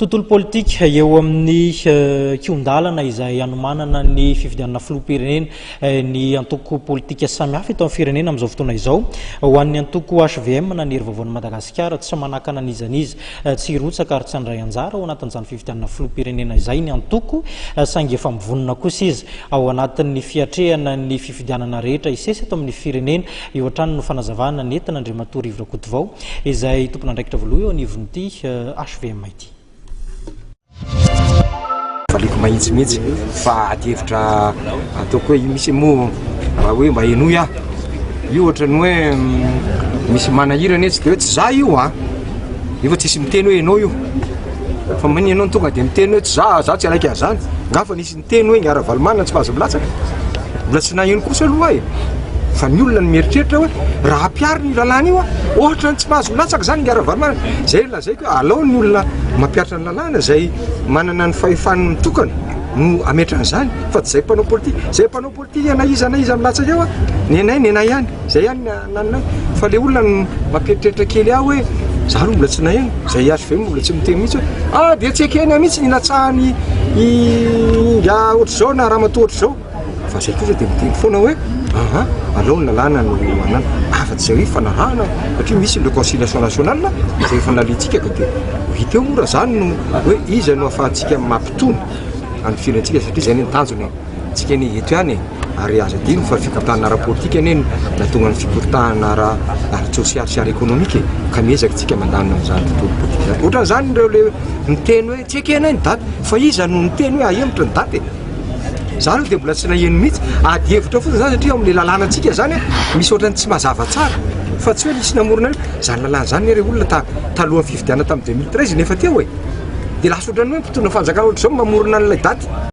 Tontolo politika eo amin'ny kihon-dalana izay hanomanana ny fifidianana filoham-pirenena ny antoko politika samihafa eto amin'ny firenena amin'izao fotoana izao. Ho an'ny antoko HVM na ny Hery Vaovaon'i Madagasikara, tsy manakana an'iza n'iza tsy hirotsaka ary tsy handray anjara ao anatin'izany fifidianana filoham-pirenena izay ny antoko, saingy efa mivonona kosa izy ao anatin'ny fiatrehana ny fifidianana rehetra hisesy eto amin'ny firenena. Io hatrany no fanazavana nentin'Andriamatoa Rivo Rakotovao izay tompon'andraikitra voalohany eo anivon'ity HVM ity. Valiako mahitsy mihitsy fa ady hevitra ataoko hoe io misy moa mba hoe mba henoy aho. Io ohatran'ny hoe misy manahirana etsy de hoe tsy za io an! Nefa tsisy miteny hoe ianao io. Fa maninona ianao no tonga de miteny hoe tsy za, za tsy hanaiky an'izany. Nga fa nisy niteny hoe Ingahy Ravalomanana tsy mahazo milatsaka? Mbola tsy naheno kosa aloha aho e! Fa ny olona no mieritreritra hoe raha ampiharina io lalàna io an, ohatran'ny tsy mahazo milatsaka izany Ingahy Ravalomanana. Izay no lazaiko hoe alao ny olona mampihatra ny lalàna izay manana ny fahefany mitokana no hametra an'izany fa tsy izay mpanao politika. Izay mpanao politika na iza na iza milatsaka eo an, nenay nenay ihany. Zay ihany ny anananay fa le olona no mampieritreritra kely ahy hoe za aloha mbola tsy naheno, zay HVM mbola tsy miteny mihitsy hoe ah dia tsy ekena mihitsy ny ilatsahan'i ingahy ohatr'izao na ramatoa ohatr'izao fa zay kosa dia miteny foana hoe aha aleo ny lalàna no anana afa-tsy izay hoe fanarahana satria misy ny réconciliation nationale izay efa nalehantsika ka dia ho hita eo moa raha zany no hoe iza no ahafahantsika mampitony an'ny firenentsika satria zay anie ny tanjona e. Tsika anie eto ihany e! Ary aza adino fa fikorontanana ara-politika anie no nahatonga ny fikorontanana ara ara-tsosialy sy ara-ekonomika e! Ka miezaka tsika mandamina amin'izany tontolo politika izany. Ohatran'izany ireo le miteny hoe tsy ekenay ny daty, fa iza no niteny hoe ahemotra ny daty e? Za aloha dia mbola tsy naheno mihitsy, ady hevitra fotsiny izany satria ao amin'ilay lalànantsika izany misy ohatran'ny tsy mazava tsara, fa tsy hoe nisy namorona an'io, izany lalàna izany anie re olona ta talohan'ny fifidianana tamin'ny 2013 no efa teo e! Dia lasa ohatran'ny hoe mpitondra fanjakana ohatr'izao no mamorona an'ilay daty.